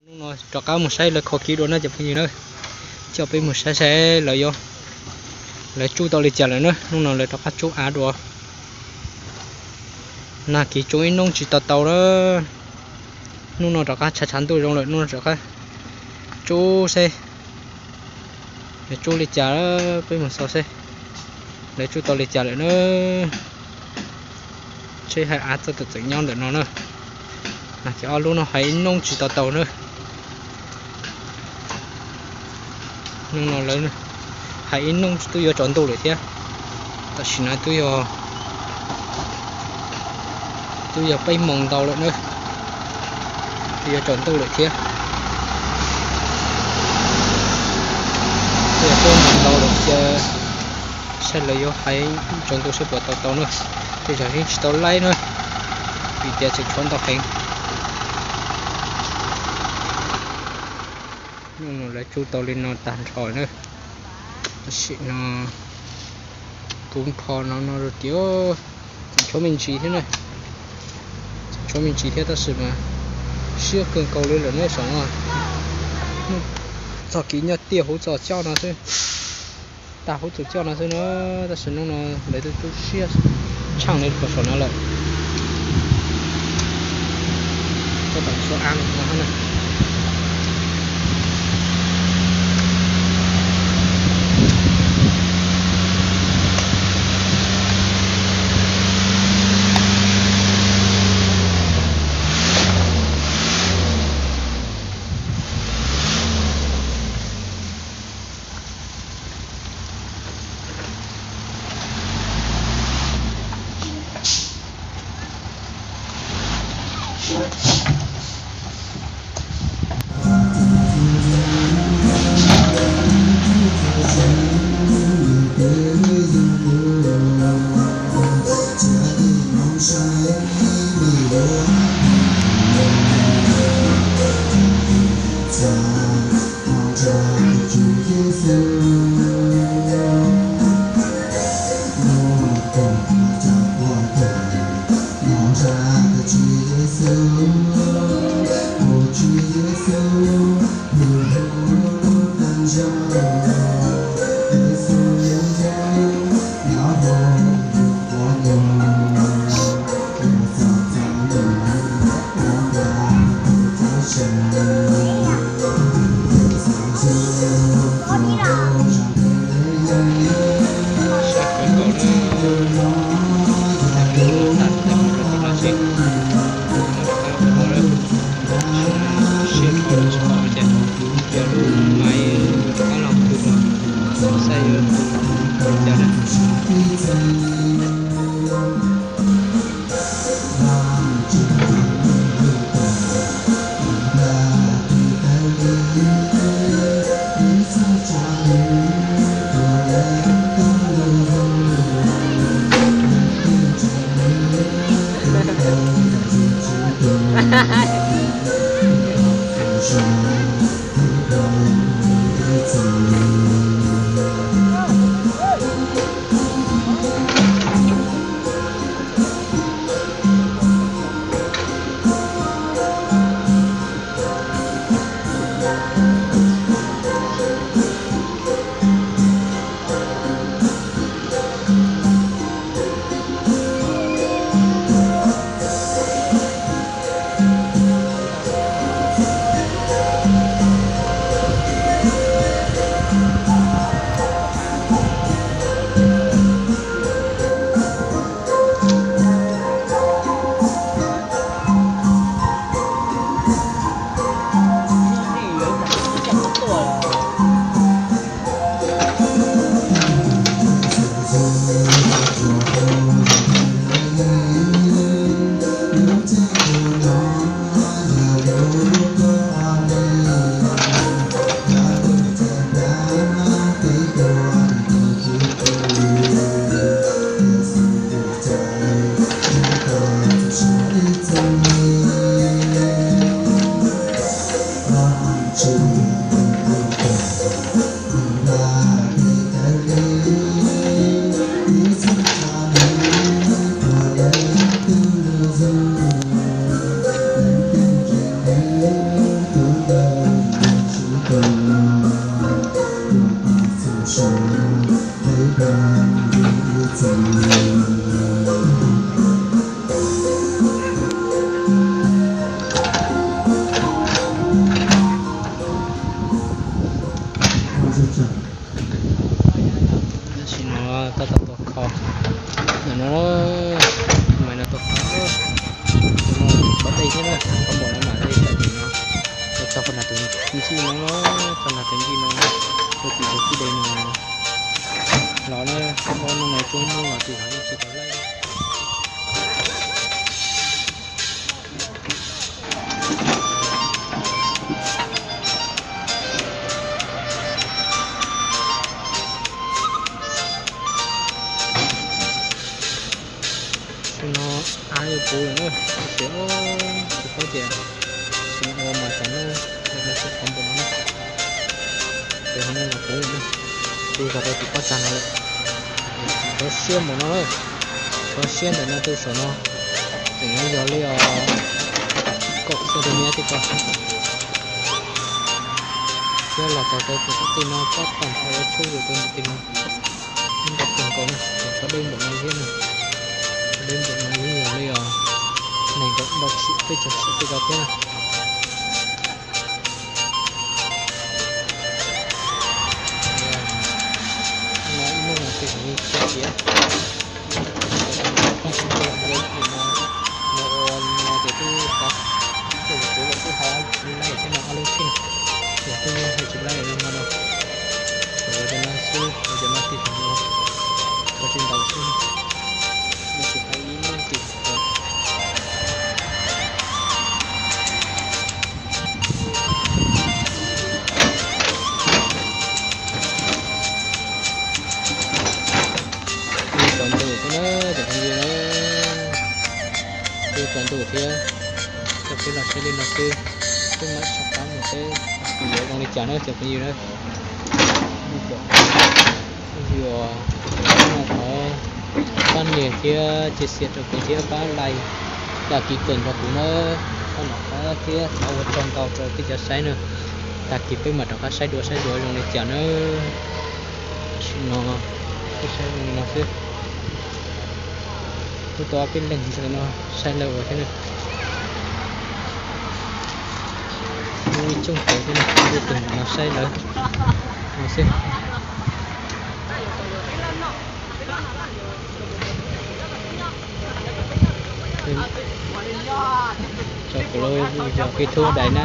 Hnub no rov qab mus saib lawv kho kiv dua na cov phooj ywg na. Coj peb mus saib saib lawv yuav, lawv tsuj tau li cas lawm na. Hnub no lawv rov qab tsuj av dua. Nag kiv tsuj ib hnub tsis tau tau na. Hnub no rov qab tshav tshav ntuj zoo lawm, hnub no rov qab tsuj seb lawv tsuj li cas, peb mus xauj seb lawv tsuj tau li cas lawm na. Tsheb hais av txawj tawm txeem nyob ntawm no na. Nag kiv ob lub no hais ib hnub tsis tau tau na. Hnub no lawv hais ib hnub twb yuav tsaus ntuj lawm thiab. Tam sim no twb yog, twb yog peb moos ntau lawm na. Twb yuav tsaus ntuj lawm thiab. Twb yog peb moos ntau lawm ces saib lawv yuav hais tsaus ntuj seb puas tau tau na. Tej zaum yeej tsis tau laib na, vim tias tseem tshuav ntau heev. Hnub no lawv tsuj tau li no tag nrho na. Tam sim no kuv kho no no tias tseem tshuav me ntsis thiab na. Tseem tshuav me ntsis thiab tab sis mas siab kawg nkaus li lawm neb saum no. Txog kiv nyob tiaj huv txoj coj no xwb, tag huv txoj coj no xwb na. Tab sis hnub no lawv twb tu siab tsheej li puag saum no lawm. Txoj tau tshuav av no na. Ncig no los txog nram tus ncig no, tus tim tus tij dej no los na, koj paub hnub no tub hnub los tus hov yeej tsis tau laij. Tam sim no av yuav puv lawm na, tab sis tsis paub tias tsis ua mas tsam no lawv no tsis qhov npaum no na. Ces hov no los puv lawm na, tu zog rau tim pob tsag no lawm. Rau siab npaum no na, rau siab ntawm no tu saum no, tseem yuav yog li os kaum xya rau mev tej ko. Thiab los txog rau tus qab tij no tab tom nrho yuav tshub zus rau nram tej no. Ntau kawg nkaus na, tseem tshuav deb npaum no thiab na. Tshuav deb npaum no yeej yog li os nees nkaum ntau tshim peb caug tshim tej ko thiab na. No ib hnub no ces kuv yeej tsis tiav. Mus ua no ces twb tau, ces kuv lawm twb tau li laij thiab no ob lub tshij, ces twb hais tsis laij no hmo no. Ua cov no xwb, ua cov no tij thaum no, ua tsis ntau xwb, no tsis tau ib lub tij thaum no. Twb tsaus ntuj thiab na cov phooj ywg na, twb tsaus ntuj thiab, coj peb los saib li no xwb, peb mam soj qab mus seb yuav zoo li cas na cov phooj ywg na. Yog no thov pab nias thiab cia siab rau kuv thiab pab like, đăng ký kênh rau kuv na, thov nom qab thiab thov ua tsaug ntau rau peb cov saib na. Tag kis peb mam rov qab saib dua saib dua zoo li cas na. Tam sim no peb saib zoo li no xwb. Kuj tau ob peb leeg ntawm no saib lawv ua thiab na. Muaj ib tsoom tawv thiab na, kuj tus ntawm no saib lawv no xwb. Tso kuv lub YouTube dais na.